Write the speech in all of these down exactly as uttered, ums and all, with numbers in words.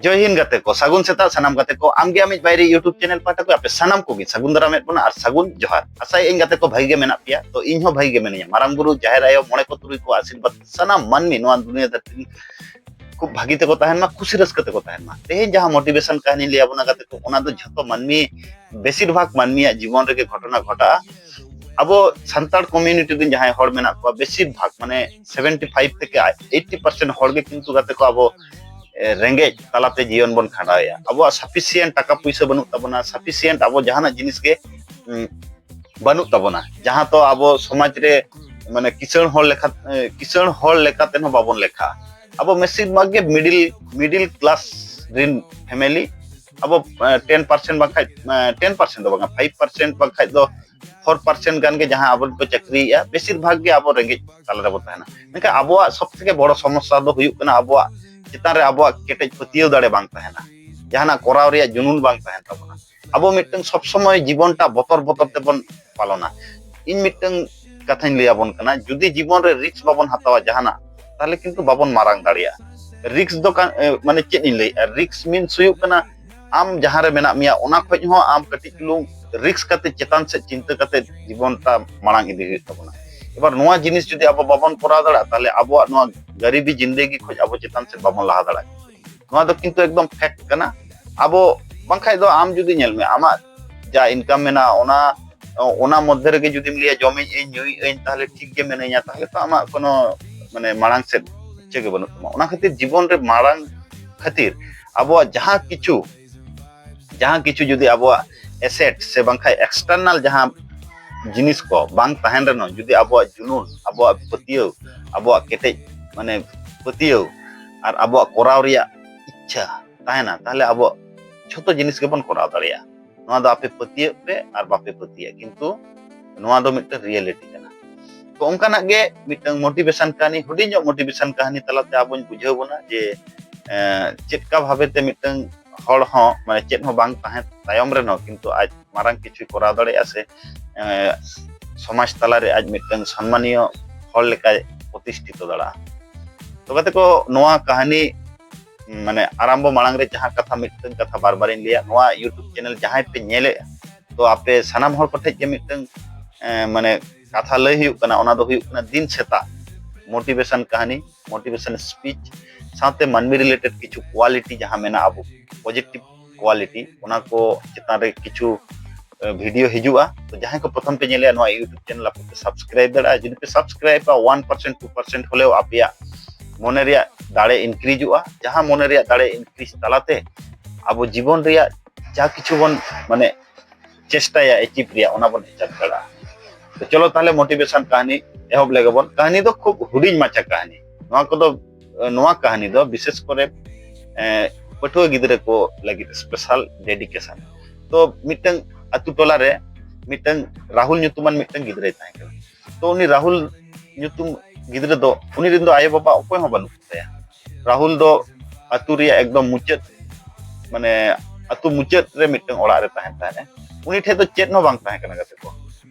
ᱡᱚᱭ ᱦᱤᱱᱫ ᱜᱟᱛᱮ ᱠᱚ, ᱥᱟᱹᱜᱩᱱ ᱥᱮᱛᱟᱜ ᱥᱟᱱᱟᱢ ᱜᱟᱛᱮ ᱠᱚ᱾ ᱟᱢᱜᱮ ᱟᱢᱤᱡ ᱵᱟᱭᱨᱤ YouTube channel ᱯᱟᱦᱴᱟ ᱠᱷᱚᱱ ᱟᱯᱮ ᱥᱟᱱᱟᱢ ᱠᱚᱜᱮ ᱥᱟᱹᱜᱩᱱ ᱫᱟᱨᱟᱢᱮᱫ ᱵᱚᱱᱟ ᱟᱨ ᱥᱟᱹᱜᱩᱱ ᱡᱚᱦᱟᱨ᱾ ᱟᱥᱟᱭᱟᱹᱧ ᱜᱟᱛᱮ ᱠᱚ ᱵᱷᱟᱹᱜᱤ ᱜᱮ ᱢᱮᱱᱟᱜ ᱯᱮᱭᱟ᱾ ᱛᱚ ᱤᱧ ᱦᱚᱸ ᱵᱷᱟᱹᱜᱤ ᱜᱮ ᱢᱮᱱᱟᱹᱧᱟ᱾ ᱢᱟᱨᱟᱝ ᱵᱩᱨᱩ, ᱡᱟᱦᱮᱨ ᱟᱭᱳ, ᱢᱚᱬᱮ ᱠᱚ ᱛᱩᱨᱩᱭ ᱠᱚ ᱟᱥᱤᱨᱵᱟᱫᱽ ᱥᱟᱱᱟᱢ ᱢᱟᱹᱱᱢᱤ ᱱᱚᱣᱟ ᱫᱩᱱᱤᱭᱟᱹ ᱫᱷᱟᱹᱨᱛᱤ ᱨᱮ ᱠᱷᱩᱵ ᱵᱷᱟᱹᱜᱤ ᱛᱮᱠᱚ ᱛᱟᱦᱮᱱ ᱢᱟ, ᱠᱩᱥᱤ ᱨᱟᱹᱥᱠᱟᱹ ᱛᱮᱠᱚ ᱛᱟᱦᱮᱱ ᱢᱟ᱾ ᱛᱮᱦᱮᱧ ᱡᱟᱦᱟᱸ motivation ᱠᱟᱹᱦᱱᱤᱧ ᱞᱟᱹᱭ ᱟᱵᱚᱱᱟ ᱜᱟᱛᱮ ᱠᱚ, ᱚᱱᱟ ᱫᱚ ᱡᱷᱚᱛᱚ ᱢᱟᱹᱱᱢᱤ, ᱵᱮᱥᱤᱨ ᱵᱷᱟᱜᱽ ᱢᱟᱹᱱᱢᱤᱭᱟᱜ ᱡᱤᱵᱚᱱ ᱨᱮᱜᱮ ᱜᱷᱚᱴᱚᱱᱟ ᱜᱷᱚᱴᱟᱜᱼᱟ᱾ ᱟᱵᱚ ᱥᱟᱱᱛᱟᱲ community ᱨᱮᱱ ᱡᱟᱦᱟᱸᱭ ᱦᱚᱲ ᱢᱮᱱᱟᱜ ᱠᱚᱣᱟ, ᱵᱮᱥᱤᱨ ᱵᱷᱟᱜᱽ ᱢᱟᱱᱮ seventy five ᱛᱷᱮᱠᱮ eighty percent ᱦᱚᱲ ᱜᱮ ᱠᱤᱱᱛᱩ ᱜᱟᱛᱮ ᱠᱚ ᱟᱵᱚ, ᱮ, ᱨᱮᱸᱜᱮᱡ ᱛᱟᱞᱟᱛᱮ ᱡᱤᱭᱚᱱ ᱵᱚᱱ ᱠᱷᱟᱸᱰᱟᱣᱮᱫᱼᱟ᱾ ᱟᱵᱚᱣᱟᱜ sufficient ᱴᱟᱠᱟ ᱯᱩᱭᱥᱟᱹ ᱵᱟᱹᱱᱩᱜ ᱛᱟᱵᱚᱱᱟ, sufficient ᱟᱵᱚ ᱡᱟᱦᱟᱱᱟᱜ ᱡᱤᱱᱤᱥ ᱜᱮ, ᱩᱸ, ᱵᱟᱹᱱᱩᱜ ᱛᱟᱵᱚᱱᱟ, ᱡᱟᱦᱟᱸ ᱫᱚ ᱟᱵᱚ ᱥᱚᱢᱟᱡᱽ ᱨᱮ ᱢᱟᱱᱮ ᱠᱤᱥᱟᱹᱬ ᱦᱚᱲ ᱞᱮᱠᱟ, ᱮ, ᱠᱤᱥᱟᱹᱬ ᱦᱚᱲ ᱞᱮᱠᱟ ᱛᱮᱦᱚᱸ ᱵᱟᱵᱚᱱ ᱞᱮᱠᱷᱟᱜᱼᱟ᱾ ᱟᱵᱚ ᱵᱮᱥᱤᱨ ᱵᱷᱟᱜᱽ ᱜᱮ middle, middle class ᱨᱮᱱ family᱾ ᱟᱵᱚ, ᱮ, ten percent ᱵᱟᱝᱠᱷᱟᱡ, ᱮ, ten percent ᱫᱚ ᱵᱟᱝᱟ, five percent ᱵᱟᱝᱠᱷᱟᱡ ᱫᱚ four percent ᱜᱟᱱ ᱜᱮ ᱡᱟᱦᱟᱸ ᱟᱵᱚ ᱠᱚ ᱪᱟᱹᱠᱨᱤᱭᱮᱫᱼᱟ, ᱵᱮᱥᱤᱨ ᱵᱷᱟᱜᱽ ᱜᱮ ᱟᱵᱚ ᱨᱮᱸᱜᱮᱡ ᱛᱟᱞᱟ ᱨᱮᱵᱚ ᱛᱟᱦᱮᱱᱟ᱾ ᱢᱮᱱᱠᱷᱟᱱ ᱟᱵᱚᱣᱟᱜ ᱥᱚᱵ ᱛᱷᱮᱠᱮ ᱵᱚᱲᱚ ᱥᱚᱢᱚᱥᱥᱟ ᱫᱚ ᱦᱩᱭᱩᱜ ᱠᱟᱱᱟ ᱟᱵᱚᱣᱟᱜ ᱪᱮᱛᱟᱱ ᱨᱮ ᱟᱵᱚᱣᱟᱜ ᱠᱮᱴᱮᱡ ᱯᱟᱹᱛᱭᱟᱹᱣ ᱫᱟᱲᱮ ᱵᱟᱝ ᱛᱟᱦᱮᱱᱟ, ᱡᱟᱦᱟᱱᱟᱜ ᱠᱚᱨᱟᱣ ᱨᱮᱭᱟᱜ ᱡᱩᱱᱩᱱ ᱵᱟᱝ ᱛᱟᱦᱮᱱ ᱛᱟᱵᱚᱱᱟ᱾ ᱟᱵᱚ ᱢᱤᱫᱴᱟᱝ ᱥᱚᱵ ᱥᱚᱢᱚᱭ ᱡᱤᱵᱚᱱᱴᱟ ᱵᱚᱛᱚᱨ ᱵᱚᱛᱚᱨ ᱛᱮᱵᱚᱱ ᱯᱟᱞᱚᱱᱟ᱾ ᱤᱧ ᱢᱤᱫᱴᱟᱝ ᱠᱟᱛᱷᱟᱧ ᱞᱟᱹᱭ ᱟᱵᱚᱱ ᱠᱟᱱᱟ, ᱡᱩᱫᱤ ᱡᱤᱵᱚᱱ ᱨᱮ risk ᱵᱟᱵᱚᱱ ᱦᱟᱛᱟᱣᱟ ᱡᱟᱦᱟᱱᱟᱜ, ᱛᱟᱦᱚᱞᱮ ᱠᱤᱱᱛᱩ ᱵᱟᱵᱚᱱ ᱢᱟᱨᱟᱝ ᱫᱟᱲᱮᱭᱟᱜᱼᱟ᱾ Risk ᱫᱚ ᱠᱟᱱ, ᱮ, ᱢᱟᱱᱮ ᱪᱮᱫ ᱤᱧ ᱞᱟᱹᱭᱮᱫᱼᱟ, risk means ᱦᱩᱭᱩᱜ ᱠᱟᱱᱟ ᱟᱢ ᱡᱟᱦᱟᱸ ᱨᱮ ᱢᱮᱱᱟᱜ ᱢᱮᱭᱟ ᱚᱱᱟ ᱠᱷᱚᱡ ᱦᱚᱸ ᱟᱢ ᱠᱟᱹᱴᱤᱡ ᱪᱩᱞᱩᱝ risk ᱠᱟᱛᱮ ᱪᱮᱛᱟᱱ ᱥᱮᱫ ᱪᱤᱱᱛᱟᱹ ᱠᱟᱛᱮ ᱡᱤᱵᱚᱱᱴᱟ ᱢᱟᱲᱟᱝ ᱤᱫᱤ ᱦᱩᱭᱩᱜ ᱛᱟᱵᱚᱱᱟ᱾ ᱮᱵᱟᱨ ᱱᱚᱣᱟ ᱡᱤᱱᱤᱥ ᱡᱩᱫᱤ ᱟᱵᱚ ᱵᱟᱵᱚᱱ ᱠᱚᱨᱟᱣ ᱫᱟᱲᱮᱭᱟᱜᱼᱟ, ᱛᱟᱦᱚᱞᱮ ᱟᱵᱚᱣᱟᱜ ᱱᱚᱣᱟ ᱜᱟᱹᱨᱤᱵᱤ ᱡᱤᱱᱫᱮᱜᱤ ᱠᱷᱚᱡ ᱟᱵᱚ ᱪᱮᱛᱟᱱ ᱥᱮᱫ ᱵᱟᱵᱚᱱ ᱞᱟᱦᱟ ᱫᱟᱲᱮᱭᱟᱜᱼᱟ᱾ ᱱᱚᱣᱟ ᱫᱚ ᱠᱤᱱᱛᱩ ᱮᱠᱫᱚᱢ fact ᱠᱟᱱᱟ᱾ ᱟᱵᱚ ᱵᱟᱝᱠᱷᱟᱡ ᱫᱚ ᱟᱢ ᱡᱩᱫᱤ ᱧᱮᱞ ᱢᱮ, ᱟᱢᱟᱜ ᱡᱟ income ᱢᱮᱱᱟᱜᱼᱟ, ᱚᱱᱟ, ᱚᱱᱟ ᱢᱚᱫᱽᱫᱷᱮ ᱨᱮᱜᱮ ᱡᱩᱫᱤᱢ ᱞᱟᱹᱭᱟ ᱡᱚᱢᱮᱧ ᱟᱹᱧ, ᱧᱩᱭᱮᱧ ᱟᱹᱧ, ᱛᱟᱦᱚᱞᱮ ᱴᱷᱤᱠ ᱜᱮ ᱢᱮᱱᱟᱹᱧᱟ, ᱛᱟᱦᱚᱞᱮ ᱛᱚ ᱟᱢᱟᱜ ᱠᱳᱱᱳ ᱢᱟᱱᱮ ᱢᱟᱲᱟᱝ ᱥᱮᱫ ᱤᱪᱪᱷᱟᱹ ᱜᱮ ᱵᱟᱹᱱᱩᱜ ᱛᱟᱢᱟ᱾ ᱚᱱᱟ ᱠᱷᱟᱹᱛᱤᱨ ᱡᱤᱵᱚᱱ ᱨᱮ ᱢᱟᱲᱟᱝ ᱠᱷᱟᱹᱛᱤᱨ ᱟᱵᱚᱣᱟᱜ ᱡᱟᱦᱟᱸ ᱠᱤᱪᱷᱩ, ᱡᱟᱦᱟᱸ ᱠᱤᱪᱷᱩ ᱡᱩᱫᱤ ᱟᱵᱚᱣᱟᱜ asset ᱥᱮ ᱵᱟᱝᱠᱷᱟᱡ external ᱡᱟᱦᱟᱸ ᱡᱤᱱᱤᱥ ᱠᱚ ᱵᱟᱝ ᱛᱟᱦᱮᱱ ᱨᱮᱦᱚᱸ, ᱡᱩᱫᱤ ᱟᱵᱚᱣᱟᱜ ᱡᱩᱱᱩᱱ, ᱟᱵᱚᱣᱟᱜ ᱯᱟᱹᱛᱭᱟᱹᱣ, ᱟᱵᱚᱣᱟᱜ ᱠᱮᱴᱮᱡ ᱢᱟᱱᱮ ᱯᱟᱹᱛᱭᱟᱹᱣ ᱟᱨ ᱟᱵᱚᱣᱟᱜ ᱠᱚᱨᱟᱣ ᱨᱮᱭᱟᱜ ᱤᱪᱪᱷᱟ ᱛᱟᱦᱮᱱᱟ, ᱛᱟᱦᱚᱞᱮ ᱟᱵᱚ ᱡᱷᱚᱛᱚ ᱡᱤᱱᱤᱥ ᱜᱮᱵᱚᱱ ᱠᱚᱨᱟᱣ ᱫᱟᱲᱮᱭᱟᱜᱼᱟ᱾ ᱱᱚᱣᱟ ᱫᱚ ᱟᱯᱮ ᱯᱟᱹᱛᱭᱟᱹᱜ ᱯᱮ ᱟᱨ ᱵᱟᱯᱮ ᱯᱟᱹᱛᱭᱟᱹᱜ, ᱠᱤᱱᱛᱩ ᱱᱚᱣᱟ ᱫᱚ ᱢᱤᱫᱴᱟᱝ reality ᱠᱟᱱᱟ᱾ ᱛᱚ ᱚᱱᱠᱟᱱᱟᱜ ᱜᱮ ᱢᱤᱫᱴᱟᱝ motivation ᱠᱟᱹᱦᱱᱤ, ᱦᱩᱰᱤᱧ ᱧᱚᱜ motivation ᱠᱟᱹᱦᱱᱤ ᱛᱟᱞᱟᱛᱮ ᱟᱵᱚᱧ ᱵᱩᱡᱷᱟᱹᱣ ᱵᱚᱱᱟ ᱡᱮ, ᱮᱸ, ᱪᱮᱫ ᱠᱟ ᱵᱷᱟᱵᱮ ᱛᱮ ᱢᱤᱫᱴᱟᱝ ᱦᱚᱲ ᱦᱚᱸ ᱢᱟᱱᱮ ᱪᱮᱫ ᱦᱚᱸ ᱵᱟᱝ ᱛᱟᱦᱮᱸ ᱛᱟᱭᱚᱢ ᱨᱮᱦᱚᱸ ᱠᱤᱱᱛᱩ ᱟᱡ ᱢᱟᱨᱟᱝ ᱠᱤᱪᱷᱩᱭ ᱠᱚᱨᱟᱣ ᱫᱟᱲᱮᱭᱟᱜᱼᱟ ᱥᱮ, ᱮᱸ, ᱥᱚᱢᱟᱡᱽ ᱛᱟᱞᱟᱨᱮ ᱟᱡ ᱢᱤᱫᱴᱟᱝ ᱥᱚᱱᱢᱟᱱᱤᱭᱚ ᱦᱚᱲ ᱞᱮᱠᱟᱭ ᱯᱨᱚᱛᱤᱥᱴᱷᱤᱛᱚ ᱫᱟᱲᱮᱭᱟᱜᱼᱟ᱾ ᱛᱚ ᱜᱟᱛᱮ ᱠᱚ, ᱱᱚᱣᱟ ᱠᱟᱹᱦᱱᱤ ᱢᱟᱱᱮ ᱟᱨᱟᱢᱵᱚ ᱢᱟᱲᱟᱝ ᱨᱮ ᱡᱟᱦᱟᱸ ᱠᱟᱛᱷᱟ, ᱢᱤᱫᱴᱟᱝ ᱠᱟᱛᱷᱟ ᱵᱟᱨ ᱵᱟᱨᱤᱧ ᱞᱟᱹᱭᱟ, ᱱᱚᱣᱟ YouTube channel ᱡᱟᱦᱟᱸᱭ ᱯᱮ ᱧᱮᱞᱮᱫᱼᱟ, ᱛᱚ ᱟᱯᱮ ᱥᱟᱱᱟᱢ ᱦᱚᱲ ᱠᱚᱴᱷᱮᱱ ᱜᱮ ᱢᱤᱫᱴᱟᱝ ᱮᱸ, ᱢᱟᱱᱮ ᱠᱟᱛᱷᱟ ᱞᱟᱹᱭ ᱦᱩᱭᱩᱜ ᱠᱟᱱᱟ, ᱚᱱᱟ ᱫᱚ ᱦᱩᱭᱩᱜ ᱠᱟᱱᱟ ᱫᱤᱱ ᱥᱮᱛᱟᱜ motivation ᱠᱟᱹᱦᱱᱤ, motivation speech, ᱥᱟᱶᱛᱮ ᱢᱟᱹᱱᱢᱤ related ᱠᱤᱪᱷᱩ quality ᱡᱟᱦᱟᱸ ᱢᱮᱱᱟᱜᱼᱟ ᱟᱵᱚ positive quality, ᱚᱱᱟ ᱠᱚ ᱪᱮᱛᱟᱱ ᱨᱮ ᱠᱤᱪᱷᱩ video ᱦᱤᱡᱩᱜᱼᱟ᱾ ᱛᱚ ᱡᱟᱦᱟᱸᱭ ᱠᱚ ᱯᱨᱚᱛᱷᱚᱢ ᱯᱮ ᱧᱮᱞᱮᱜᱼᱟ ᱱᱚᱣᱟ YouTube channel, ᱟᱯᱮ ᱯᱮ subscribe ᱫᱟᱲᱮᱭᱟᱜᱼᱟ᱾ ᱡᱩᱫᱤ ᱯᱮ subscribeᱟ one percent two percent ᱦᱚᱞᱮᱣ ᱟᱯᱮᱭᱟᱜ ᱢᱚᱱᱮ ᱨᱮᱭᱟᱜ ᱫᱟᱲᱮ increaseᱚᱜᱼᱟ᱾ ᱡᱟᱦᱟᱸ ᱢᱚᱱᱮ ᱨᱮᱭᱟᱜ ᱫᱟᱲᱮ increase ᱛᱟᱞᱟᱛᱮ ᱟᱵᱚ ᱡᱤᱵᱚᱱ ᱨᱮᱭᱟᱜ ᱡᱟ ᱠᱤᱪᱷᱩ ᱵᱚᱱ ᱢᱟᱱᱮ ᱪᱮᱥᱴᱟᱭᱟ achieve ᱨᱮᱭᱟᱜ, ᱚᱱᱟ ᱵᱚᱱ achieve ᱫᱟᱲᱮᱭᱟᱜᱼᱟ᱾ ᱛᱚ ᱪᱚᱞᱚ ᱛᱟᱦᱞᱮ motivation ᱠᱟᱹᱦᱱᱤ ᱮᱦᱚᱵ ᱞᱮᱜᱮ ᱵᱚᱱ᱾ ᱠᱟᱹᱦᱱᱤ ᱫᱚ ᱠᱷᱩᱵ ᱦᱩᱰᱤᱧ ᱢᱟᱪᱷᱟ ᱠᱟᱹᱦᱱᱤ᱾ ᱱᱚᱣᱟ ᱠᱚᱫᱚ, ᱱᱚᱣᱟ ᱠᱟᱹᱦᱱᱤ ᱫᱚ ᱵᱤᱥᱮᱥ ᱠᱚᱨᱮ ᱮ, ᱯᱟᱹᱴᱷᱩᱣᱟᱹ ᱜᱤᱫᱽᱨᱟᱹ ᱠᱚ ᱞᱟᱹᱜᱤᱫ special dedication᱾ ᱛᱚ ᱢᱤᱫᱴᱟᱝ ᱟᱛᱳ ᱴᱚᱞᱟ ᱨᱮ ᱢᱤᱫᱴᱟᱝ ᱨᱟᱦᱩᱞ ᱧᱩᱛᱩᱢᱟᱱ ᱢᱤᱫᱴᱟᱝ ᱜᱤᱫᱽᱨᱟᱹᱭ ᱛᱟᱦᱮᱸ ᱠᱟᱱᱟ᱾ ᱛᱚ ᱩᱱᱤ ᱨᱟᱦᱩᱞ ᱧᱩᱛᱩᱢ ᱜᱤᱫᱽᱨᱟᱹ ᱫᱚ, ᱩᱱᱤ ᱨᱮᱱ ᱫᱚ ᱟᱭᱳ ᱵᱟᱵᱟ ᱚᱠᱚᱭ ᱦᱚᱸ ᱵᱟᱹᱱᱩᱜ ᱠᱚᱛᱟᱭᱟ᱾ ᱨᱟᱦᱩᱞ ᱫᱚ ᱟᱛᱳ ᱨᱮᱭᱟᱜ ᱮᱠᱫᱚᱢ ᱢᱩᱪᱟᱹᱫ, ᱢᱟᱱᱮ ᱟᱛᱳ ᱢᱩᱪᱟᱹᱫ ᱨᱮ ᱢᱤᱫᱴᱟᱝ ᱚᱲᱟᱜ ᱨᱮ ᱛᱟᱦᱮᱱ ᱛᱟᱦᱮᱸᱫ᱾ ᱩᱱᱤ ᱴᱷᱮᱱ ᱫᱚ ᱪᱮᱫ ᱦᱚᱸ ᱵᱟᱝ ᱛᱟᱦᱮᱸ ᱠᱟᱱᱟ ᱜᱟᱛᱮ ᱠᱚ,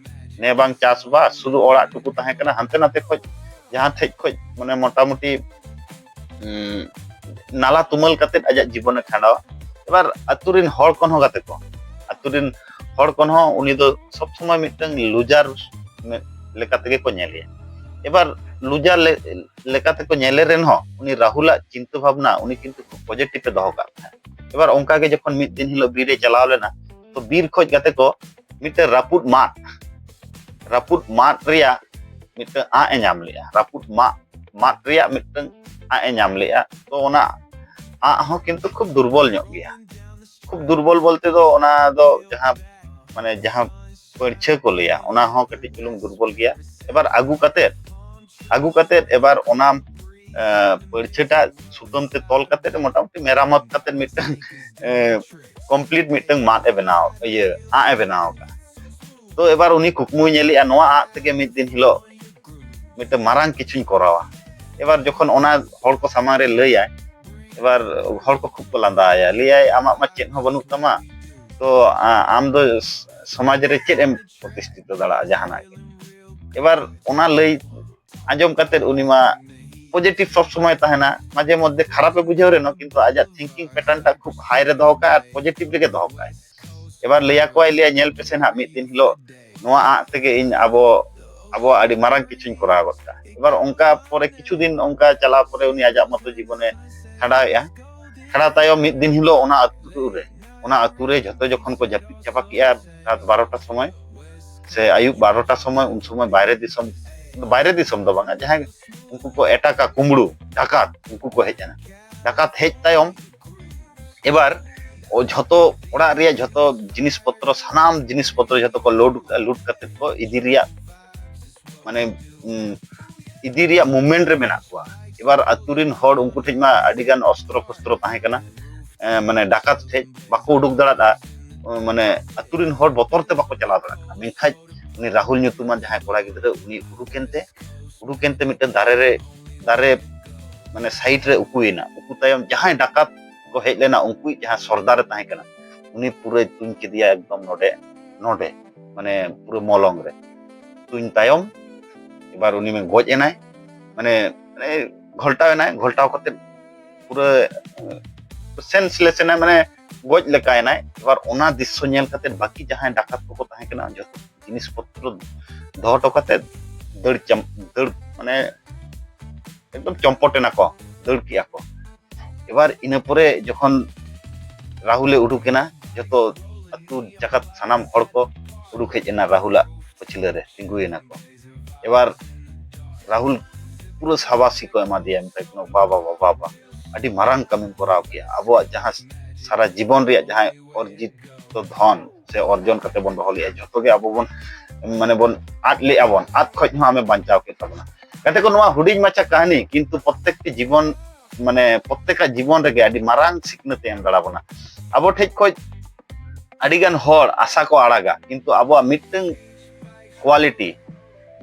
ᱱᱮ ᱵᱟᱝ ᱪᱟᱥᱵᱟᱥ, ᱥᱩᱫᱷᱩ ᱚᱲᱟᱜ ᱴᱩᱠᱩ ᱛᱟᱦᱮᱸ ᱠᱟᱱᱟ᱾ ᱦᱟᱱᱛᱮ ᱱᱟᱛᱮ ᱠᱷᱚᱡ, ᱡᱟᱦᱟᱸ ᱴᱷᱮᱡ ᱠᱷᱚᱡ ᱢᱟᱱᱮ ᱢᱚᱴᱟᱢᱩᱴᱤ ᱩᱸ, ᱱᱟᱞᱟ ᱛᱩᱢᱟᱹᱞ ᱠᱟᱛᱮᱫ ᱟᱡᱟᱜ ᱡᱤᱵᱚᱱᱮ ᱠᱷᱟᱸᱰᱟᱣᱟ᱾ ᱮᱵᱟᱨ ᱟᱛᱳ ᱨᱮᱱ ᱦᱚᱲ ᱠᱚ ᱦᱚᱸ ᱜᱟᱛᱮ ᱠᱚ, ᱟᱛᱳ ᱨᱮᱱ ᱦᱚᱲ ᱠᱚ ᱦᱚᱸ ᱩᱱᱤ ᱫᱚ ᱥᱚᱵ ᱥᱚᱢᱚᱭ ᱢᱤᱫᱴᱟᱝ loser ᱢᱮ-, ᱞᱮᱠᱟ ᱛᱮᱜᱮ ᱠᱚ ᱧᱮᱞᱮᱭᱟ᱾ ᱮᱵᱟᱨ loser ᱞᱮ-, ᱞᱮᱠᱟ ᱛᱮᱠᱚ ᱧᱮᱞᱮ ᱨᱮᱱ ᱦᱚᱸ ᱩᱱᱤ ᱨᱟᱦᱩᱞᱟᱜ ᱪᱤᱱᱛᱟᱹ ᱵᱷᱟᱵᱽᱱᱟ ᱩᱱᱤ ᱠᱤᱱᱛᱩ ᱠᱷᱩᱵ positive ᱮ ᱫᱚᱦᱚ ᱠᱟᱜ ᱛᱟᱦᱮᱸᱫ᱾ ᱮᱵᱟᱨ ᱚᱱᱠᱟ ᱜᱮ ᱡᱚᱠᱷᱚᱱ ᱢᱤᱫ ᱫᱤᱱ ᱦᱤᱞᱳᱜ ᱵᱤᱨ ᱮ ᱪᱟᱞᱟᱣ ᱞᱮᱱᱟ, ᱛᱚ ᱵᱤᱨ ᱠᱷᱚᱡ ᱜᱟᱛᱮ ᱠᱚ ᱢᱤᱫᱴᱮᱱ ᱨᱟᱹᱯᱩᱫ ᱢᱟᱫ, ᱨᱟᱹᱯᱩᱫ ᱢᱟᱫ ᱨᱮᱭᱟᱜ ᱢᱤᱫᱴᱟᱝ ᱟᱸᱜ ᱮ ᱧᱟᱢ ᱞᱮᱜᱼᱟ᱾ ᱨᱟᱹᱯᱩᱫ ᱢᱟᱫ, ᱢᱟᱫ ᱨᱮᱭᱟᱜ ᱢᱤᱫᱴᱟᱝ ᱟᱸᱜ ᱮ ᱧᱟᱢ ᱞᱮᱜᱼᱟ᱾ ᱛᱚ ᱚᱱᱟ ᱟᱸᱜ ᱦᱚᱸ ᱠᱤᱱᱛᱩ ᱠᱷᱩᱵ ᱫᱩᱨᱵᱚᱞ ᱧᱚᱜ ᱜᱮᱭᱟ᱾ ᱠᱷᱩᱵ ᱫᱩᱨᱵᱚᱞ ᱵᱚᱞᱛᱮ ᱫᱚ ᱚᱱᱟ ᱫᱚ ᱡᱟᱦᱟᱸ, ᱢᱟᱱᱮ ᱡᱟᱦᱟᱸ ᱯᱟᱹᱲᱪᱷᱟᱹ ᱠᱚ ᱞᱟᱹᱭᱟ, ᱚᱱᱟ ᱦᱚᱸ ᱠᱟᱹᱴᱤᱡ ᱪᱩᱞᱩᱝ ᱫᱩᱨᱵᱚᱞ ᱜᱮᱭᱟ᱾ ᱮᱵᱟᱨ ᱟᱹᱜᱩ ᱠᱟᱛᱮᱫ, ᱟᱹᱜᱩ ᱠᱟᱛᱮᱫ ᱮᱵᱟᱨ ᱚᱱᱟ, ᱮ, ᱯᱟᱹᱲᱪᱷᱟᱹᱴᱟᱜ ᱥᱩᱛᱟᱹᱢ ᱛᱮ ᱛᱚᱞ ᱠᱟᱛᱮᱫ ᱢᱚᱴᱟᱢᱩᱴᱤ ᱢᱮᱨᱟᱢᱚᱛ ᱠᱟᱛᱮᱫ ᱢᱤᱫᱴᱟᱝ, ᱮ, complete ᱢᱤᱫᱴᱟᱝ ᱢᱟᱫ ᱮ ᱵᱮᱱᱟᱣ, ᱤᱭᱟᱹ, ᱟᱸᱜ ᱮ ᱵᱮᱱᱟᱣ ᱟᱠᱟᱫᱼᱟ᱾ ᱛᱚ ᱮᱵᱟᱨ ᱩᱱᱤ ᱠᱩᱠᱢᱩᱭ ᱧᱮᱞᱮᱜᱼᱟ, ᱱᱚᱣᱟ ᱟᱸᱜ ᱛᱮᱜᱮ ᱢᱤᱫ ᱫᱤᱱ ᱦᱤᱞᱳᱜ ᱢᱤᱫᱴᱟᱝ ᱢᱟᱨᱟᱝ ᱠᱤᱪᱷᱩᱧ ᱠᱚᱨᱟᱣᱟ᱾ ᱮᱵᱟᱨ ᱡᱚᱠᱷᱚᱱ ᱚᱱᱟ ᱦᱚᱲ ᱠᱚ ᱥᱟᱢᱟᱝ ᱨᱮ ᱞᱟᱹᱭᱟᱭ, ᱮᱵᱟᱨ ᱦᱚᱲ ᱠᱚ ᱠᱷᱩᱵ ᱠᱚ ᱞᱟᱸᱫᱟ ᱟᱭᱟ, ᱞᱟᱹᱭᱟᱭ, "ᱟᱢᱟᱜ ᱢᱟ ᱪᱮᱫ ᱦᱚᱸ ᱵᱟᱹᱱᱩᱜ ᱛᱟᱢᱟ, ᱛᱚ ᱟ-, ᱟᱢ ᱫᱚ ᱥ-, ᱥᱚᱢᱟᱡᱽ ᱨᱮ ᱪᱮᱫ ᱮᱢ ᱯᱨᱚᱛᱤᱥᱴᱷᱤᱛᱚ ᱫᱟᱲᱮᱭᱟᱜᱼᱟ ᱡᱟᱦᱟᱱᱟᱜ ᱜᱮ?" ᱮᱵᱟᱨ ᱚᱱᱟ ᱞᱟᱹᱭ ᱟᱸᱡᱚᱢ ᱠᱟᱛᱮᱫ ᱩᱱᱤ ᱢᱟ ᱯᱚᱡᱮᱴᱤᱵᱷ ᱥᱚᱵ ᱥᱚᱢᱚᱭ ᱛᱟᱦᱮᱱᱟ᱾ ᱢᱟᱡᱷᱮ ᱢᱚᱫᱽᱫᱷᱮ ᱠᱷᱟᱨᱟᱯᱮ ᱵᱩᱡᱷᱟᱹᱣ ᱨᱮᱦᱚᱸ, ᱠᱤᱱᱛᱩ ᱟᱡᱟᱜ ᱛᱷᱤᱝᱠᱤᱝ ᱯᱮᱴᱟᱨᱱ ᱴᱟᱜ ᱠᱷᱩᱵ ᱦᱟᱭ ᱨᱮ ᱫᱚᱦᱚ ᱠᱟᱜᱼᱟ ᱟᱨ ᱯᱚᱡᱮᱴᱤᱵᱷ ᱨᱮᱜᱮ ᱫᱚᱦᱚ ᱠᱟᱜᱼᱟᱭ᱾ ᱮᱵᱟᱨ ᱞᱟᱹᱭ ᱟᱠᱚᱣᱟᱭ, ᱞᱟᱹᱭᱟ, "ᱧᱮᱞ ᱯᱮᱥᱮ ᱱᱟᱦᱟᱜ, ᱢᱤᱫ ᱫᱤᱱ ᱦᱤᱞᱳᱜ ᱱᱚᱣᱟ ᱟᱸᱜ ᱛᱮᱜᱮ ᱤᱧ ᱟᱵᱚ, ᱟᱵᱚᱣᱟᱜ ᱟᱹᱰᱤ ᱢᱟᱨᱟᱝ ᱠᱤᱪᱷᱩᱧ ᱠᱚᱨᱟᱣ ᱜᱚᱫ ᱠᱟᱜᱼᱟ᱾" ᱮᱵᱟᱨ ᱚᱱᱠᱟ ᱯᱚᱨᱮ, ᱠᱤᱪᱷᱩ ᱫᱤᱱ ᱚᱱᱠᱟ ᱪᱟᱞᱟᱣ ᱯᱚᱨᱮ, ᱩᱱᱤ ᱟᱡᱟᱜ ᱢᱚᱛᱚ ᱡᱤᱵᱚᱱᱮ ᱠᱷᱟᱸᱰᱟᱣᱮᱫᱼᱟ᱾ ᱠᱷᱟᱸᱰᱟᱣ ᱛᱟᱭᱚᱢ ᱢᱤᱫ ᱫᱤᱱ ᱦᱤᱞᱳᱜ ᱚᱱᱟ ᱟᱹᱛᱩ ᱨᱮ, ᱚᱱᱟ ᱟᱹᱛᱩ ᱨᱮ ᱡᱷᱚᱛᱚ ᱡᱚᱠᱷᱚᱱ ᱠᱚ ᱡᱟᱹᱯᱤᱫ ᱪᱟᱵᱟ ᱠᱮᱜᱼᱟ, ᱨᱟᱛ ᱵᱟᱨᱚᱴᱟ ᱥᱚᱢᱚᱭ ᱥᱮ ᱟᱹᱭᱩᱵ ᱵᱟᱨᱚᱴᱟ ᱥᱚᱢᱚᱭ, ᱩᱱ ᱥᱚᱢᱚᱭ ᱵᱟᱭᱨᱮ ᱫᱤᱥᱚᱢ, ᱵᱟᱭᱨᱮ ᱫᱤᱥᱚᱢ ᱫᱚ ᱵᱟᱝᱟ, ᱡᱟᱦᱟᱸᱭ ᱩᱱᱠᱩ ᱠᱚ ᱮᱴᱟᱜᱟ, ᱠᱩᱢᱵᱽᱲᱩ, ᱰᱟᱠᱟᱛ, ᱩᱱᱠᱩ ᱠᱚ ᱦᱮᱡ ᱮᱱᱟ᱾ ᱰᱟᱠᱟᱛ ᱦᱮᱡ ᱛᱟᱭᱚᱢ ᱮᱵᱟᱨ ᱚ-, ᱡᱷᱚᱛᱚ ᱚᱲᱟᱜ ᱨᱮᱭᱟᱜ ᱡᱷᱚᱛᱚ ᱡᱤᱱᱤᱥ ᱯᱚᱛᱨᱚ, ᱥᱟᱱᱟᱢ ᱡᱤᱱᱤᱥ ᱯᱚᱛᱨᱚ ᱡᱷᱚᱛᱚ ᱠᱚ ᱞᱩᱴ, ᱞᱩᱴ ᱠᱟᱛᱮ ᱠᱚ ᱤᱫᱤ ᱨᱮᱭᱟᱜ, ᱢᱟᱱᱮ, ᱩᱸ, ᱤᱫᱤ ᱨᱮᱭᱟᱜ ᱢᱩᱵᱷᱢᱮᱱᱴ ᱨᱮ ᱢᱮᱱᱟᱜ ᱠᱚᱣᱟ᱾ ᱮᱵᱟᱨ ᱟᱹᱛᱩ ᱨᱮᱱ ᱦᱚᱲ, ᱩᱱᱠᱩ ᱴᱷᱮᱱ ᱢᱟ ᱟᱹᱰᱤ ᱜᱟᱱ ᱚᱥᱛᱨᱚ ᱯᱷᱚᱥᱛᱨᱚ ᱛᱟᱦᱮᱸ ᱠᱟᱱᱟ, ᱮᱸ, ᱢᱟᱱᱮ, ᱰᱟᱠᱟᱛ ᱴᱷᱮᱡ ᱵᱟᱠᱚ ᱩᱰᱩᱠ ᱫᱟᱲᱮᱭᱟᱜᱼᱟ᱾ ᱢᱟᱱᱮ, ᱟᱹᱛᱩ ᱨᱮᱱ ᱦᱚᱲ ᱵᱚᱛᱚᱨ ᱛᱮ ᱵᱟᱠᱚ ᱪᱟᱞᱟᱣ ᱫᱟᱲᱮᱭᱟᱜ ᱠᱟᱱᱟ᱾ ᱢᱮᱱᱠᱷᱟᱱ ᱩᱱᱤ ᱨᱟᱦᱩᱞ ᱧᱩᱛᱩᱢᱟᱱ ᱡᱟᱦᱟᱸᱭ ᱠᱚᱲᱟ ᱜᱤᱫᱽᱨᱟᱹ, ᱩᱱᱤ ᱩᱰᱩᱠᱮᱱ ᱛᱮ, ᱩᱰᱩᱠᱮᱱ ᱛᱮ ᱢᱤᱫᱴᱮᱱ ᱫᱟᱨᱮ ᱨᱮ, ᱫᱟᱨᱮ, ᱢᱟᱱᱮ, ᱥᱟᱭᱤᱰ ᱨᱮ ᱩᱠᱩᱭᱮᱱᱟ᱾ ᱩᱠᱩ ᱛᱟᱭᱚᱢ ᱡᱟᱦᱟᱸᱭ ᱰᱟᱠᱟᱛ ᱠᱚ ᱦᱮᱡ ᱞᱮᱱᱟ, ᱩᱱᱠᱩᱭᱤᱡ ᱡᱟᱦᱟᱸ ᱥᱚᱨᱫᱟᱨᱮ ᱛᱟᱦᱮᱸ ᱠᱟᱱᱟ, ᱩᱱᱤ ᱯᱩᱨᱟᱹᱭ ᱛᱩᱧ ᱠᱮᱫᱮᱭᱟ ᱮᱠᱫᱚᱢ ᱱᱚᱰᱮ, ᱱᱚᱰᱮ, ᱢᱟᱱᱮ, ᱯᱩᱨᱟᱹ ᱢᱚᱞᱚᱝ ᱨᱮ᱾ ᱛᱩᱧ ᱛᱟᱭᱚᱢ ᱮᱵᱟᱨ ᱩᱱᱤ ᱢᱮ ᱜᱚᱡ ᱮᱱᱟᱭ, ᱢᱟᱱᱮ, ᱢᱟᱱᱮ, ᱜᱷᱚᱞᱴᱟᱣ ᱮᱱᱟᱭ᱾ ᱜᱷᱚᱞᱴᱟᱣ ᱠᱟᱛᱮ ᱯᱩᱨᱟᱹ, ᱮ, ᱥᱮᱱᱥᱞᱮᱥ ᱮᱱᱟᱭ, ᱢᱟᱱᱮ, ᱜᱚᱡ ᱞᱮᱠᱟᱭᱮᱱᱟᱭ᱾ ᱮᱵᱟᱨ ᱚᱱᱟ ᱫᱨᱤᱥᱥᱚ ᱧᱮᱞ ᱠᱟᱛᱮ ᱵᱟᱹᱠᱤ ᱡᱟᱦᱟᱸᱭ ᱰᱟᱠᱟᱛ ᱠᱚᱠᱚ ᱛᱟᱦᱮᱸ ᱠᱟᱱᱟ, ᱡᱚᱛᱚ ᱡᱤᱱᱤᱥ ᱯᱚᱛᱨᱚ ᱫᱚᱦᱚ ᱦᱚᱴᱚ ᱠᱟᱛᱮ ᱫᱟᱹᱲ ᱪᱟᱢ-, ᱫᱟᱹᱲ, ᱢᱟᱱᱮ, ᱮᱠᱫᱚᱢ ᱪᱚᱢᱯᱚᱴ ᱮᱱᱟ ᱠᱚ, ᱫᱟᱹᱲ ᱠᱮᱜᱼᱟ ᱠᱚ᱾ ᱮᱵᱟᱨ ᱤᱱᱟᱹ ᱯᱚᱨᱮ ᱡᱚᱠᱷᱚᱱ ᱨᱟᱦᱩᱞᱮ ᱩᱰᱩᱠ ᱮᱱᱟ, ᱡᱚᱛᱚ ᱟᱹᱛᱩ ᱡᱟᱠᱟᱛ ᱥᱟᱱᱟᱢ ᱦᱚᱲ ᱠᱚ ᱩᱰᱩᱠ ᱦᱮᱡ ᱮᱱᱟ ᱨᱟᱦᱩᱞᱟᱜ ᱯᱟᱹᱪᱷᱞᱟᱹ ᱨᱮ, ᱛᱤᱸᱜᱩᱭᱮᱱᱟ ᱠᱚ᱾ ᱮᱵᱟᱨ ᱨᱟᱦᱩᱞ ᱯᱩᱨᱟᱹ ᱥᱟᱵᱟᱥᱤ ᱠᱚ ᱮᱢᱟ ᱫᱮᱭᱟ, ᱢᱮᱛᱟᱭ ᱠᱟᱱᱟ, "ᱵᱟᱵᱟ, ᱵᱟᱵᱟ, ᱵᱟᱵᱟ, ᱟᱹᱰᱤ ᱢᱟᱨᱟᱝ ᱠᱟᱹᱢᱤᱢ ᱠᱚᱨᱟᱣ ᱠᱮᱜᱼᱟ, ᱟᱵᱚᱣᱟᱜ ᱡᱟᱦᱟᱸ ᱥᱟᱨᱟ ᱡᱤᱵᱚᱱ ᱨᱮᱭᱟᱜ ᱡᱟᱦᱟᱸ ᱚᱨᱡᱤᱛ ᱫᱷᱚᱱ ᱥᱮ ᱚᱨᱡᱚᱱ ᱠᱟᱛᱮ ᱵᱚᱱ ᱫᱚᱦᱚ ᱞᱮᱜᱼᱟ, ᱡᱷᱚᱛᱚ ᱜᱮ ᱟᱵᱚ ᱵᱚᱱ, ᱢᱟᱱᱮ, ᱵᱚᱱ ᱟᱫ ᱞᱮᱜᱼᱟ ᱵᱚᱱ, ᱟᱫ ᱠᱷᱚᱡ ᱦᱚᱸ ᱟᱢᱮ ᱵᱟᱧᱪᱟᱣ ᱠᱮᱫ ᱛᱟᱵᱚᱱᱟ᱾" ᱜᱟᱛᱮ ᱠᱚ, ᱱᱚᱣᱟ ᱦᱩᱰᱤᱧ ᱢᱟᱪᱷᱟ ᱠᱟᱹᱦᱱᱤ, ᱠᱤᱱᱛᱩ ᱯᱨᱚᱛᱮᱠᱴᱤ ᱡᱤᱵᱚᱱ, ᱢᱟᱱᱮ, ᱯᱨᱚᱛᱮᱠᱟᱜ ᱡᱤᱵᱚᱱ ᱨᱮᱜᱮ ᱟᱹᱰᱤ ᱢᱟᱨᱟᱝ ᱥᱤᱠᱷᱱᱟᱹᱛ ᱮ ᱮᱢ ᱫᱟᱲᱮ ᱵᱚᱱᱟ᱾ ᱟᱵᱚ ᱴᱷᱮᱡ ᱠᱷᱚᱡ ᱟᱹᱰᱤ ᱜᱟᱱ ᱦᱚᱲ ᱟᱥᱟ ᱠᱚ ᱟᱲᱟᱜᱟ, ᱠᱤᱱᱛᱩ ᱟᱵᱚᱣᱟᱜ ᱢᱤᱫᱴᱟᱝ ᱠᱳᱣᱟᱞᱤᱴᱤ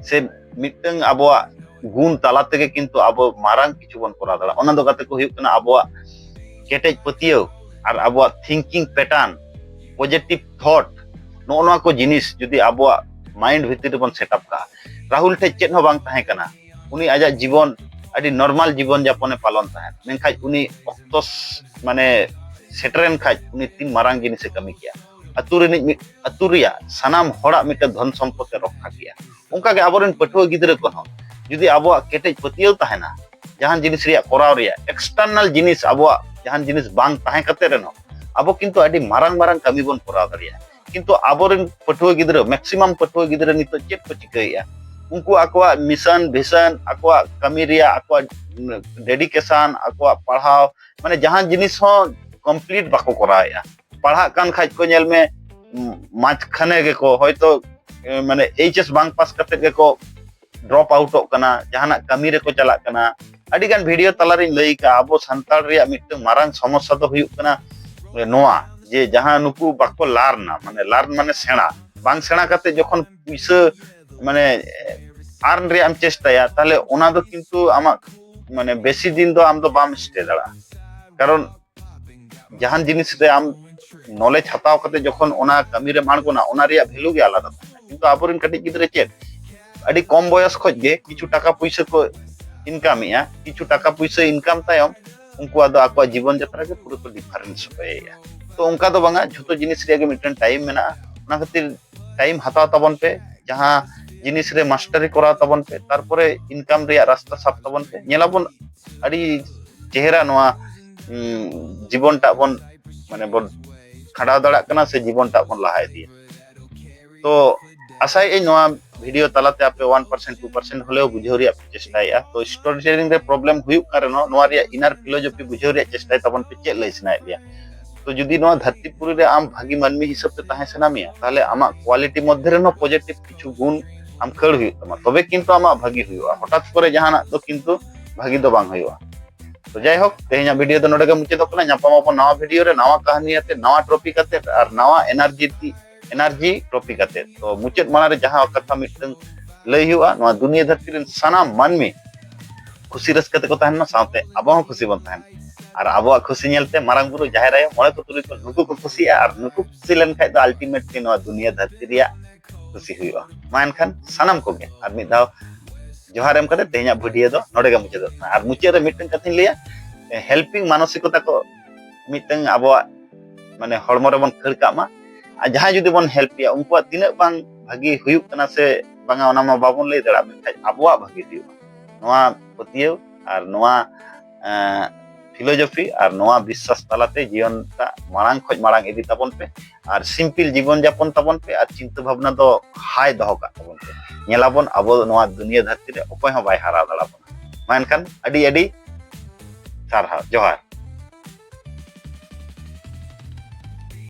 ᱥᱮ ᱢᱤᱫᱴᱟᱝ ᱟᱵᱚᱣᱟᱜ ᱜᱩᱱ ᱛᱟᱞᱟ ᱛᱮᱜᱮ ᱠᱤᱱᱛᱩ ᱟᱵᱚ ᱢᱟᱨᱟᱝ ᱠᱤᱪᱷᱩ ᱵᱚᱱ ᱠᱚᱨᱟᱣ ᱫᱟᱲᱮᱭᱟᱜᱼᱟ᱾ ᱚᱱᱟ ᱫᱚ, ᱜᱟᱛᱮ ᱠᱚ, ᱦᱩᱭᱩᱜ ᱠᱟᱱᱟ ᱟᱵᱚᱣᱟᱜ ᱠᱮᱴᱮᱡ ᱯᱟᱹᱛᱭᱟᱹᱣ ᱟᱨ ᱟᱵᱚᱣᱟᱜ ᱛᱷᱤᱝᱠᱤᱝ ᱯᱮᱴᱟᱨᱱ, ᱯᱚᱡᱮᱴᱤᱵᱷ ᱛᱷᱚᱴ, ᱱᱚᱜᱼᱚ ᱱᱚᱣᱟ ᱠᱚ ᱡᱤᱱᱤᱥ ᱡᱩᱫᱤ ᱟᱵᱚᱣᱟᱜ ᱢᱟᱭᱤᱱᱰ ᱵᱷᱤᱛᱤᱨ ᱨᱮᱵᱚᱱ ᱥᱮᱴᱟᱯ ᱠᱟᱜᱼᱟ᱾ ᱨᱟᱦᱩᱞ ᱴᱷᱮᱡ ᱪᱮᱫ ᱦᱚᱸ ᱵᱟᱝ ᱛᱟᱦᱮᱸ ᱠᱟᱱᱟ, ᱩᱱᱤ ᱟᱡᱟᱜ ᱡᱤᱵᱚᱱ ᱟᱹᱰᱤ ᱱᱚᱨᱢᱟᱞ ᱡᱤᱵᱚᱱ ᱡᱟᱯᱚᱱᱮ ᱯᱟᱞᱚᱱ ᱛᱟᱦᱮᱸᱫ, ᱢᱮᱱᱠᱷᱟᱱ ᱩᱱᱤ ᱚᱠᱛᱚ ᱢᱟᱱᱮ ᱥᱮᱴᱮᱨᱮᱱ ᱠᱷᱟᱱ ᱩᱱᱤ ᱛᱤᱱ ᱢᱟᱨᱟᱝ ᱡᱤᱱᱤᱥᱮ ᱠᱟᱹᱢᱤ ᱠᱮᱭᱟ᱾ ᱟᱹᱛᱩ ᱨᱤᱱᱤᱡ ᱢᱤᱫ ᱟᱹᱛᱩ ᱨᱮᱭᱟᱜ ᱥᱟᱱᱟᱢ ᱦᱚᱲᱟᱜ ᱢᱤᱫᱴᱮᱱ ᱫᱷᱚᱱ ᱥᱚᱢᱯᱚᱫ ᱮ ᱨᱚᱠᱠᱷᱟ ᱠᱮᱭᱟ᱾ ᱚᱱᱠᱟᱜᱮ ᱟᱵᱚᱨᱮᱱ ᱯᱟᱹᱴᱷᱩᱣᱟᱹ ᱜᱤᱫᱽᱨᱟᱹ ᱠᱚᱦᱚᱸ ᱡᱩᱫᱤ ᱟᱵᱚᱣᱟᱜ ᱠᱮᱴᱮᱡ ᱯᱟᱹᱛᱭᱟᱹᱣ ᱛᱟᱦᱮᱱᱟ, ᱡᱟᱦᱟᱱ ᱡᱤᱱᱤᱥ ᱨᱮᱭᱟᱜ ᱠᱚᱨᱟᱣ ᱨᱮᱭᱟᱜ, external ᱡᱤᱱᱤᱥ, ᱟᱵᱚᱣᱟᱜ ᱡᱟᱦᱟᱱ ᱡᱤᱱᱤᱥ ᱵᱟᱝ ᱛᱟᱦᱮᱸ ᱠᱟᱛᱮ ᱨᱮᱦᱚᱸ ᱟᱵᱚ ᱠᱤᱱᱛᱩ ᱟᱹᱰᱤ ᱢᱟᱨᱟᱝ ᱢᱟᱨᱟᱝ ᱠᱟᱹᱢᱤ ᱵᱚᱱ ᱠᱚᱨᱟᱣ ᱫᱟᱲᱮᱭᱟᱜᱼᱟ᱾ ᱠᱤᱱᱛᱩ ᱟᱵᱚᱨᱮᱱ ᱯᱟᱹᱴᱷᱩᱣᱟᱹ ᱜᱤᱫᱽᱨᱟᱹ, maximum ᱯᱟᱹᱴᱷᱩᱣᱟᱹ ᱜᱤᱫᱽᱨᱟᱹ ᱱᱤᱛᱚᱜ ᱪᱮᱫ ᱠᱚ ᱪᱤᱠᱟᱹᱭᱮᱫᱼᱟ? ᱩᱱᱠᱩ ᱟᱠᱚᱣᱟᱜ mission, vision, ᱟᱠᱚᱣᱟᱜ ᱠᱟᱹᱢᱤ ᱨᱮᱭᱟᱜ, ᱟᱠᱚᱣᱟᱜ dedication, ᱟᱠᱚᱣᱟᱜ ᱯᱟᱲᱦᱟᱣ, ᱢᱟᱱᱮ ᱡᱟᱦᱟᱱ ᱡᱤᱱᱤᱥ ᱦᱚᱸ complete ᱵᱟᱠᱚ ᱠᱚᱨᱟᱣᱮᱫᱼᱟ᱾ ᱯᱟᱲᱦᱟᱜ ᱠᱟᱱ ᱠᱷᱟᱡ ᱠᱚ ᱧᱮᱞ ᱢᱮ, ᱩᱢ, ᱢᱟᱡᱷᱠᱷᱟᱱᱮ ᱜᱮᱠᱚ ᱦᱚᱭᱛᱳ, ᱮ, ᱢᱟᱱᱮ H S ᱵᱟᱝ ᱯᱟᱥ ᱠᱟᱛᱮ ᱜᱮᱠᱚ drop outᱚᱜ ᱠᱟᱱᱟ, ᱡᱟᱦᱟᱱᱟᱜ ᱠᱟᱹᱢᱤ ᱨᱮᱠᱚ ᱪᱟᱞᱟᱜ ᱠᱟᱱᱟ᱾ ᱟᱹᱰᱤᱜᱟᱱ video ᱛᱟᱞᱟᱨᱤᱧ ᱞᱟᱹᱭ ᱠᱟᱜᱼᱟ, ᱟᱵᱚ ᱥᱟᱱᱛᱟᱲ ᱨᱮᱭᱟᱜ ᱢᱤᱫᱴᱟᱝ ᱢᱟᱨᱟᱝ ᱥᱚᱢᱚᱥᱥᱟ ᱫᱚ ᱦᱩᱭᱩᱜ ᱠᱟᱱᱟ, ᱮ, ᱱᱚᱣᱟ ᱡᱮ ᱡᱟᱦᱟᱸ ᱱᱩᱠᱩ ᱵᱟᱠᱚ learnᱟ, ᱢᱟᱱᱮ learn ᱢᱟᱱᱮ ᱥᱮᱬᱟ, ᱵᱟᱝ ᱥᱮᱬᱟ ᱠᱟᱛᱮ ᱡᱚᱠᱷᱚᱱ ᱯᱩᱭᱥᱟᱹ ᱢᱟᱱᱮ earn ᱨᱮᱭᱟᱜ ᱮᱢ ᱪᱮᱥᱴᱟᱭᱟ, ᱛᱟᱦᱞᱮ ᱚᱱᱟ ᱫᱚ ᱠᱤᱱᱛᱩ ᱟᱢᱟᱜ ᱢᱟᱱᱮ ᱵᱮᱥᱤ ᱫᱤᱱ ᱫᱚ ᱟᱢ ᱫᱚ ᱵᱟᱢ stay ᱫᱟᱲᱮᱭᱟᱜᱼᱟ᱾ ᱠᱟᱨᱚᱱ ᱡᱟᱦᱟᱱ ᱡᱤᱱᱤᱥ ᱨᱮ ᱟᱢ knowledge ᱦᱟᱛᱟᱣ ᱠᱟᱛᱮ ᱡᱚᱠᱷᱚᱱ ᱚᱱᱟ ᱠᱟᱹᱢᱤ ᱨᱮᱢ ᱟᱬᱜᱚᱱᱟ, ᱚᱱᱟ ᱨᱮᱭᱟᱜ value ᱜᱮ ᱟᱞᱟᱫᱟ ᱛᱟᱦᱮᱱᱟ᱾ ᱠᱤᱱᱛᱩ ᱟᱵᱚᱨᱮᱱ ᱠᱟᱹᱴᱤᱡ ᱜᱤᱫᱽᱨᱟᱹ ᱪᱮᱫ, ᱟᱹᱰᱤ ᱠᱚᱢ ᱵᱚᱭᱚᱥ ᱠᱷᱚᱡ ᱜᱮ ᱠᱤᱪᱷᱩ ᱴᱟᱠᱟ ᱯᱩᱭᱥᱟᱹ ᱠᱚ incomeᱮᱜᱼᱟ, ᱠᱤᱪᱷᱩ ᱴᱟᱠᱟ ᱯᱩᱭᱥᱟᱹ income ᱛᱟᱭᱚᱢ ᱩᱱᱠᱩᱣᱟᱜ ᱫᱚ ᱟᱠᱚᱣᱟᱜ ᱡᱤᱵᱚᱱ ᱡᱟᱛᱨᱟ ᱜᱮ ᱯᱩᱨᱟᱹ ᱠᱚ difference ᱦᱚᱪᱚᱭᱮᱜᱼᱟ᱾ ᱛᱚ ᱚᱱᱠᱟ ᱫᱚ ᱵᱟᱝᱟ, ᱡᱷᱚᱛᱚ ᱡᱤᱱᱤᱥ ᱨᱮᱭᱟᱜ ᱜᱮ ᱢᱤᱫᱴᱮᱱ time ᱢᱮᱱᱟᱜᱼᱟ᱾ ᱚᱱᱟ ᱠᱷᱟᱹᱛᱤᱨ time ᱦᱟᱛᱟᱣ ᱛᱟᱵᱚᱱ ᱯᱮ, ᱡᱟᱦᱟᱸ ᱡᱤᱱᱤᱥ ᱨᱮ mastery ᱠᱚᱨᱟᱣ ᱛᱟᱵᱚᱱ ᱯᱮ, ᱛᱟᱨᱯᱚᱨᱮ income ᱨᱮᱭᱟᱜ ᱨᱟᱥᱛᱟ ᱥᱟᱵ ᱛᱟᱵᱚᱱ ᱯᱮ᱾ ᱧᱮᱞᱟᱵᱚᱱ ᱟᱹᱰᱤ ᱪᱮᱦᱨᱟ ᱱᱚᱣᱟ, ᱩᱸ, ᱡᱤᱵᱚᱱ ᱴᱟᱜ ᱵᱚᱱ, ᱢᱟᱱᱮ ᱵᱚᱱ ᱠᱷᱟᱸᱰᱟᱣ ᱫᱟᱲᱮᱭᱟᱜ ᱠᱟᱱᱟ ᱥᱮ ᱡᱤᱵᱚᱱ ᱴᱟᱜ ᱵᱚᱱ ᱞᱟᱦᱟ ᱤᱫᱤᱭᱟ᱾ ᱛᱚ ᱟᱥᱟᱭᱮᱫ ᱟᱹᱧ ᱱᱚᱣᱟ video ᱛᱟᱞᱟᱛᱮ ᱟᱯᱮ one percent two percent ᱦᱚᱞᱮᱣ ᱵᱩᱡᱷᱟᱹᱣ ᱨᱮᱭᱟᱜ ᱯᱮ ᱪᱮᱥᱴᱟᱭᱮᱫᱼᱟ᱾ ᱛᱚ story telling ᱨᱮ problem ᱦᱩᱭᱩᱜ ᱠᱟᱱ ᱨᱮᱦᱚᱸ ᱱᱚᱣᱟ ᱨᱮᱭᱟᱜ inner philosophy ᱵᱩᱡᱷᱟᱹᱣ ᱨᱮᱭᱟᱜ ᱪᱮᱥᱴᱟᱭ ᱛᱟᱵᱚᱱ ᱯᱮ, ᱪᱮᱫ ᱞᱟᱹᱭ ᱥᱟᱱᱟᱭᱮᱫ ᱯᱮᱭᱟ᱾ ᱛᱚ ᱡᱩᱫᱤ ᱱᱚᱣᱟ ᱫᱷᱟᱹᱨᱛᱤ ᱯᱩᱨᱤ ᱨᱮ ᱟᱢ ᱵᱷᱟᱹᱜᱤ ᱢᱟᱹᱱᱢᱤ ᱦᱤᱥᱟᱹᱵ ᱛᱮ ᱛᱟᱦᱮᱸ ᱥᱟᱱᱟ ᱢᱮᱭᱟ, ᱛᱟᱦᱞᱮ ᱟᱢᱟᱜ quality ᱢᱚᱫᱽᱫᱷᱮ ᱨᱮᱦᱚᱸ positive ᱠᱤᱪᱷᱩ ᱜᱩᱱ ᱟᱢ ᱠᱷᱟᱹᱲ ᱦᱩᱭᱩᱜ ᱛᱟᱢᱟ, ᱛᱚᱵᱮ ᱠᱤᱱᱛᱩ ᱟᱢᱟᱜ ᱵᱷᱟᱹᱜᱤ ᱦᱩᱭᱩᱜᱼᱟ᱾ ᱦᱚᱴᱟᱛ ᱠᱚᱨᱮ ᱡᱟᱦᱟᱱᱟᱜ ᱫᱚ ᱠᱤᱱᱛᱩ ᱵᱷᱟᱹᱜᱤ ᱫᱚ ᱵᱟᱝ ᱦᱩᱭᱩᱜᱼᱟ᱾ ᱛᱚ ᱡᱟᱭᱦᱳᱠ, ᱛᱮᱦᱮᱧᱟᱜ video ᱫᱚ ᱱᱚᱰᱮ ᱜᱮ ᱢᱩᱪᱟᱹᱫᱚᱜ ᱠᱟᱱᱟ᱾ ᱧᱟᱯᱟᱢ ᱟᱵᱚᱱ ᱱᱟᱣᱟ video ᱨᱮ, ᱱᱟᱣᱟ ᱠᱟᱹᱦᱱᱤ ᱟᱛᱮ, ᱱᱟᱣᱟ topic ᱟᱛᱮ ᱟᱨ ᱱᱟᱣᱟ energy, energy topic ᱟᱛᱮ᱾ ᱛᱚ ᱢᱩᱪᱟᱹᱫ ᱢᱟᱲᱟᱝ ᱨᱮ ᱡᱟᱦᱟᱸ ᱠᱟᱛᱷᱟ ᱢᱤᱫᱴᱟᱝ ᱞᱟᱹᱭ ᱦᱩᱭᱩᱜᱼᱟ, ᱱᱚᱣᱟ ᱫᱩᱱᱤᱭᱟᱹ ᱫᱷᱟᱹᱨᱛᱤ ᱨᱮᱱ ᱥᱟᱱᱟᱢ ᱢᱟᱹᱱᱢᱤ ᱠᱷᱩᱥᱤ ᱨᱟᱹᱥᱠᱟᱹ ᱛᱮᱠᱚ ᱛᱟᱦᱮᱱ ᱢᱟ, ᱥᱟᱶᱛᱮ ᱟᱵᱚ ᱦᱚᱸ ᱠᱷᱩᱥᱤ ᱵᱚᱱ ᱛᱟᱦᱮᱱ ᱢᱟ᱾ ᱟᱨ ᱟᱵᱚᱣᱟᱜ ᱠᱷᱩᱥᱤ ᱧᱮᱞᱛᱮ ᱢᱟᱨᱟᱝ ᱵᱩᱨᱩ, ᱡᱟᱦᱮᱨ ᱟᱭᱳ, ᱢᱚᱬᱮ ᱠᱚ ᱛᱩᱨᱩᱭ ᱠᱚ, ᱱᱩᱠᱩ ᱠᱚ ᱠᱷᱩᱥᱤᱜᱼᱟ᱾ ᱟᱨ ᱱᱩᱠᱩ ᱠᱷᱩᱥᱤ ᱞᱮᱱᱠᱷᱟᱡ ᱫᱚ ultimately ᱱᱚᱣᱟ ᱫᱩᱱᱤᱭᱟᱹ ᱫᱷᱟᱹᱨᱛᱤ ᱨᱮᱭᱟᱜ ᱠᱷᱩᱥᱤ ᱦᱩᱭᱩᱜᱼᱟ᱾ ᱢᱟ ᱮᱱᱠᱷᱟᱱ ᱥᱟᱱᱟᱢ ᱠᱚᱜᱮ ᱟᱨ ᱢᱤᱫ ᱫᱷᱟᱣ ᱡᱚᱦᱟᱨ ᱮᱢ ᱠᱟᱛᱮ ᱛᱮᱦᱮᱧᱟᱜ ᱵᱷᱤᱰᱤᱭᱳ ᱫᱚ ᱱᱚᱰᱮ ᱜᱮ ᱢᱩᱪᱟᱹᱫᱚᱜ ᱠᱟᱱᱟ᱾ ᱟᱨ ᱢᱩᱪᱟᱹᱫ ᱨᱮ ᱢᱤᱫᱴᱟᱝ ᱠᱟᱛᱷᱟᱧ ᱞᱟᱹᱭᱟ, ᱦᱮᱞᱯᱤᱝ ᱢᱟᱱᱚᱥᱤᱠᱚᱛᱟ ᱠᱚ ᱢᱤᱫᱴᱟᱝ ᱟᱵᱚᱣᱟᱜ ᱢᱟᱱᱮ ᱦᱚᱲᱢᱚ ᱨᱮᱵᱚᱱ ᱠᱷᱟᱹᱲ ᱠᱟᱜ ᱢᱟ᱾ ᱟᱨ ᱡᱟᱦᱟᱸᱭ ᱡᱩᱫᱤ ᱵᱚᱱ ᱦᱮᱞᱯ ᱮᱭᱟ, ᱩᱱᱠᱩᱣᱟᱜ ᱛᱤᱱᱟᱹᱜ ᱵᱟᱝ ᱵᱷᱟᱹᱜᱤ ᱦᱩᱭᱩᱜ ᱠᱟᱱᱟ ᱥᱮ ᱵᱟᱝᱟ, ᱚᱱᱟ ᱢᱟ ᱵᱟᱵᱚᱱ ᱞᱟᱹᱭ ᱫᱟᱲᱮᱭᱟᱜᱼᱟ, ᱢᱮᱱᱠᱷᱟᱱ ᱟᱵᱚᱣᱟᱜ ᱵᱷᱟᱹᱜᱤ ᱦᱩᱭᱩᱜᱼᱟ᱾ ᱱᱚᱣᱟ ᱯᱟᱹᱛᱭᱟᱹᱣ ᱟᱨ ᱱᱚᱣᱟ ᱯᱷᱤᱞᱳᱡᱚᱯᱷᱤ ᱟᱨ ᱱᱚᱣᱟ ᱵᱤᱥᱥᱟᱥ ᱛᱟᱞᱟᱛᱮ ᱡᱤᱭᱚᱱ ᱴᱟᱜ ᱢᱟᱲᱟᱝ ᱠᱷᱚᱱ ᱢᱟᱲᱟᱝ ᱤᱫᱤ ᱛᱟᱵᱚᱱ ᱯᱮ᱾ ᱟᱨ ᱥᱤᱢᱯᱤᱞ ᱡᱤᱵᱚᱱ ᱡᱟᱯᱚᱱ ᱛᱟᱵᱚᱱ ᱯᱮ ᱟᱨ ᱪᱤᱱᱛᱟᱹ ᱵᱷᱟᱵᱽᱱᱟ ᱫᱚ ᱦᱟᱭ ᱫᱚᱦᱚ ᱠᱟᱜ ᱛᱟᱵᱚᱱ ᱯᱮ᱾ ᱧᱮᱞᱟᱵᱚᱱ ᱟᱵᱚ ᱱᱚᱣᱟ ᱫᱩᱱᱤᱭᱟᱹ ᱫᱷᱟᱹᱨᱛᱤ ᱨᱮ ᱚᱠᱚᱭ ᱦᱚᱸ ᱵᱟᱭ ᱦᱟᱨᱟ ᱫᱟᱲᱮᱭᱟᱵᱚᱱᱟ᱾ ᱢᱟ ᱮᱱᱠᱷᱟᱱ ᱟᱹᱰᱤ ᱟᱹᱰᱤ ᱥᱟᱨᱦᱟᱣ, ᱡᱚᱦᱟᱨ᱾